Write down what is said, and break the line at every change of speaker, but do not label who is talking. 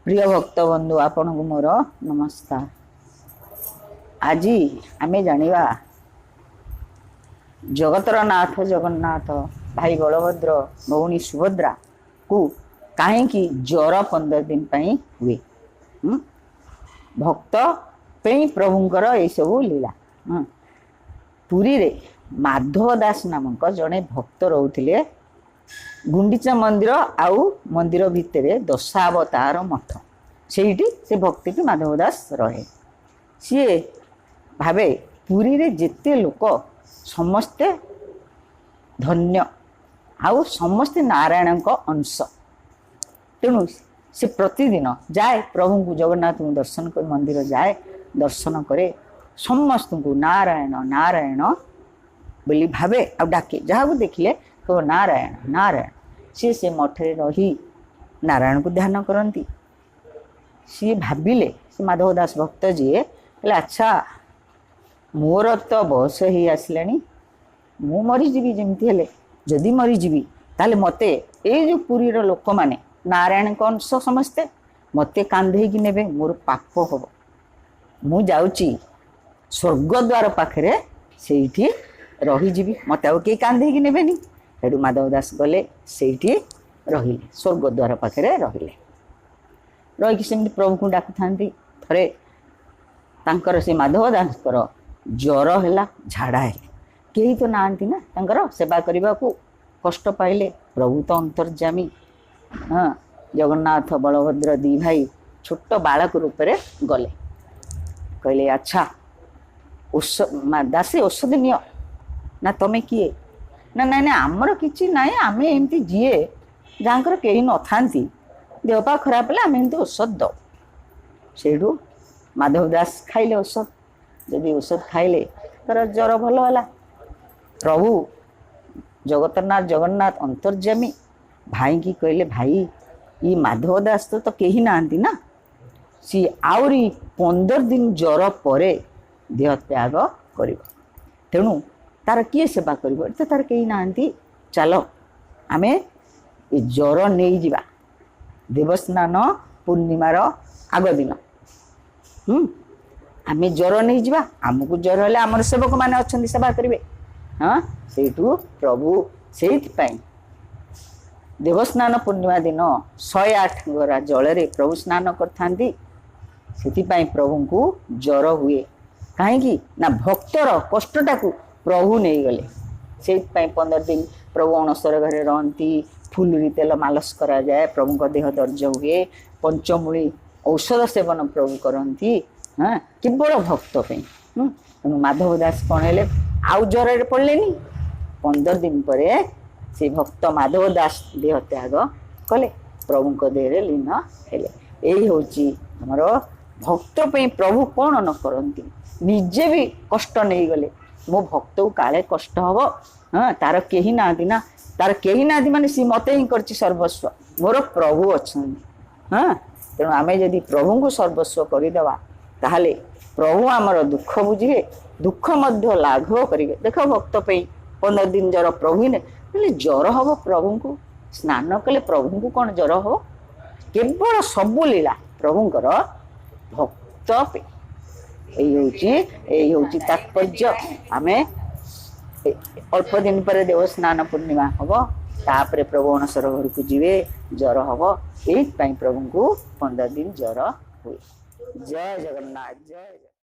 ପ୍ରିୟ ଭକ୍ତ ବନ୍ଧୁ, ଆପଣଙ୍କୁ ମୋର ନମସ୍କାର। ଆଜି ଆମେ ଜାଣିବା ଜଗତର ନାଥ ଜଗନ୍ନାଥ, ଭାଇ ବଳଭଦ୍ର, ଭଉଣୀ ସୁଭଦ୍ରାକୁ କାହିଁକି ଜ୍ୱର 15 ଦିନ ପାଇଁ ହୁଏ। ଭକ୍ତ ପାଇଁ ପ୍ରଭୁଙ୍କର ଏଇସବୁ ଲୀଳା। ପୁରୀରେ ମାଧବ ଦାସ ନାମକ ଜଣେ ଭକ୍ତ ରହୁଥିଲେ। ଗୁଣ୍ଡିଚା ମନ୍ଦିର ଆଉ ମନ୍ଦିର ଭିତରେ ଦଶାବତାର ମଠ, ସେଇଠି ସେ ଭକ୍ତିଟି ମାଧବ ଦାସ ରହେ। ସିଏ ଭାବେ ପୁରୀରେ ଯେତେ ଲୋକ ସମସ୍ତେ ଧନ୍ୟ ଆଉ ସମସ୍ତେ ନାରାୟଣଙ୍କ ଅଂଶ। ତେଣୁ ସେ ପ୍ରତିଦିନ ଯାଏ ପ୍ରଭୁଙ୍କୁ ଜଗନ୍ନାଥଙ୍କୁ ଦର୍ଶନ କରି ମନ୍ଦିର ଯାଏ, ଦର୍ଶନ କରେ, ସମସ୍ତଙ୍କୁ ନାରାୟଣ ନାରାୟଣ ବୋଲି ଭାବେ ଆଉ ଡାକେ। ଯାହାକୁ ଦେଖିଲେ କହିବ ନାରାୟଣ ନାରାୟଣ। ସିଏ ସେ ମଠରେ ରହି ନାରାୟଣକୁ ଧ୍ୟାନ କରନ୍ତି। ସିଏ ଭାବିଲେ, ସେ ମାଧବ ଦାସ ଭକ୍ତ ଯିଏ, କହିଲେ ଆଚ୍ଛା ମୋର ତ ବୟସ ହେଇ ଆସିଲାଣି, ମୁଁ ମରିଯିବି ଯେମିତି ହେଲେ। ଯଦି ମରିଯିବି ତାହେଲେ ମୋତେ ଏଇ ଯେଉଁ ପୁରୀର ଲୋକମାନେ ନାରାୟଣଙ୍କ ଅଂଶ ସମସ୍ତେ ମୋତେ କାନ୍ଧେଇକି ନେବେ, ମୋର ପାପ ହବ। ମୁଁ ଯାଉଛି ସ୍ୱର୍ଗଦ୍ୱାର ପାଖରେ, ସେଇଠି ରହିଯିବି, ମୋତେ ଆଉ କେହି କାନ୍ଧେଇକି ନେବେନି। ସେଠୁ ମାଧବ ଦାସ ଗଲେ, ସେଇଠି ରହିଲେ, ସ୍ୱର୍ଗଦ୍ୱାର ପାଖରେ ରହିଲେ। ରହିକି ସେମିତି ପ୍ରଭୁଙ୍କୁ ଡାକୁଥାନ୍ତି। ଥରେ ତାଙ୍କର ସେ ମାଧବ ଦାସଙ୍କର ଜ୍ୱର ହେଲା, ଝାଡ଼ା ହେଲେ। କେହି ତ ନାହାନ୍ତି ନା ତାଙ୍କର ସେବା କରିବାକୁ, କଷ୍ଟ ପାଇଲେ। ପ୍ରଭୁ ତ ଅନ୍ତର୍ଯାମୀ। ହଁ, ଜଗନ୍ନାଥ ବଳଭଦ୍ର ଦି ଭାଇ ଛୋଟ ବାଳକ ରୂପରେ ଗଲେ। କହିଲେ ଆଚ୍ଛା ଦାସେ ଔଷଧ ନିଅ। ନା ତମେ କିଏ? ନା ନାଇଁ ନାଇଁ ଆମର କିଛି ନାହିଁ, ଆମେ ଏମିତି ଯିଏ ଯାହାଙ୍କର କେହି ନଥାନ୍ତି, ଦେହ ପା ଖରାପ ହେଲେ ଆମେ ଏମିତି ଔଷଧ ଦଉ। ସେଇଠୁ ମାଧବ ଦାସ ଖାଇଲେ ଔଷଧ। ଯଦି ଔଷଧ ଖାଇଲେ ତାର ଜ୍ୱର ଭଲ ହେଲା। ପ୍ରଭୁ ଜଗତନାଥ ଜଗନ୍ନାଥ ଅନ୍ତର୍ଯାମୀ ଭାଇଙ୍କି କହିଲେ, ଭାଇ ଇ ମାଧବ ଦାସ ତ କେହି ନାହାନ୍ତି ନା, ସିଏ ଆହୁରି 15 ଦିନ ଜ୍ୱର ପରେ ଦେହ ତ୍ୟାଗ କରିବ, ତେଣୁ ତାର କିଏ ସେବା କରିବ? ଏଠି ତ ତାର କେହି ନାହାନ୍ତି। ଚାଲ ଆମେ ଏ ଜ୍ୱର ନେଇଯିବା ଦେବସ୍ନାନ ପୂର୍ଣ୍ଣିମାର ଆଗ ଦିନ। ଆମେ ଜ୍ୱର ନେଇଯିବା, ଆମକୁ ଜ୍ୱର ହେଲେ ଆମର ସେବକମାନେ ଅଛନ୍ତି ସେବା କରିବେ। ହଁ, ସେଇଠୁ ପ୍ରଭୁ ସେଇଥିପାଇଁ ଦେବସ୍ନାନ ପୂର୍ଣ୍ଣିମା ଦିନ 108 ଗରା ଜଳରେ ପ୍ରଭୁ ସ୍ନାନ କରିଥାନ୍ତି। ସେଥିପାଇଁ ପ୍ରଭୁଙ୍କୁ ଜ୍ୱର ହୁଏ। କାହିଁକି ନା ଭକ୍ତର କଷ୍ଟଟାକୁ ପ୍ରଭୁ ନେଇଗଲେ। ସେଇଥିପାଇଁ 15 ଦିନ ପ୍ରଭୁ ଅଣସର ଘରେ ରହନ୍ତି, ଫୁଲୁରି ତେଲ ମାଲସ କରାଯାଏ, ପ୍ରଭୁଙ୍କ ଦେହ ଦର୍ଜ ହୁଏ, ପଞ୍ଚମୂଳି ଔଷଧ ସେବନ ପ୍ରଭୁ କରନ୍ତି। ହଁ, କେବଳ ଭକ୍ତ ପାଇଁ। ତେଣୁ ମାଧବ ଦାସ କ'ଣ ହେଲେ, ଆଉ ଜ୍ୱରରେ ପଡ଼ିଲେନି। 15 ଦିନ ପରେ ସେ ଭକ୍ତ ମାଧବ ଦାସ ଦେହ ତ୍ୟାଗ କଲେ, ପ୍ରଭୁଙ୍କ ଦେହରେ ଲୀନ ହେଲେ। ଏଇ ହେଉଛି ଆମର ଭକ୍ତ ପାଇଁ ପ୍ରଭୁ କ'ଣ ନ କରନ୍ତି, ନିଜେ ବି କଷ୍ଟ ନେଇଗଲେ। ମୋ ଭକ୍ତକୁ କାଳେ କଷ୍ଟ ହବ, ହଁ ତାର କେହି ନାହାନ୍ତି ନା, ତାର କେହି ନାହାନ୍ତି ମାନେ ସିଏ ମତେ ହିଁ କରିଛି ସର୍ବସ୍ୱ, ମୋର ପ୍ରଭୁ ଅଛନ୍ତି। ହଁ, ତେଣୁ ଆମେ ଯଦି ପ୍ରଭୁଙ୍କୁ ସର୍ବସ୍ୱ କରିଦେବା ତାହେଲେ ପ୍ରଭୁ ଆମର ଦୁଃଖ ବୁଝିବେ, ଦୁଃଖ ମଧ୍ୟ ଲାଘବ କରିବେ। ଦେଖ ଭକ୍ତ ପାଇଁ 15 ଦିନ ଜ୍ୱର ପ୍ରଭୁ ହିଁ ହେଲେ ଜ୍ୱର ହବ ପ୍ରଭୁଙ୍କୁ, ସ୍ନାନ କଲେ ପ୍ରଭୁଙ୍କୁ କ'ଣ ଜ୍ୱର ହବ? କେବଳ ସବୁ ଲୀଳା ପ୍ରଭୁଙ୍କର ଭକ୍ତ ପାଇଁ। ଏଇ ହେଉଛି ତାତ୍ପର୍ଯ୍ୟ। ଆମେ ଅଳ୍ପ ଦିନ ପରେ ଦେବସ୍ନାନ ପୂର୍ଣ୍ଣିମା ହବ, ତାପରେ ପ୍ରଭୁ ଅଣସର ଘରକୁ ଯିବେ, ଜ୍ୱର ହବ। ଏଇଥିପାଇଁ ପ୍ରଭୁଙ୍କୁ 15 ଦିନ ଜ୍ୱର ହୁଏ। ଜୟ ଜଗନ୍ନାଥ, ଜୟ।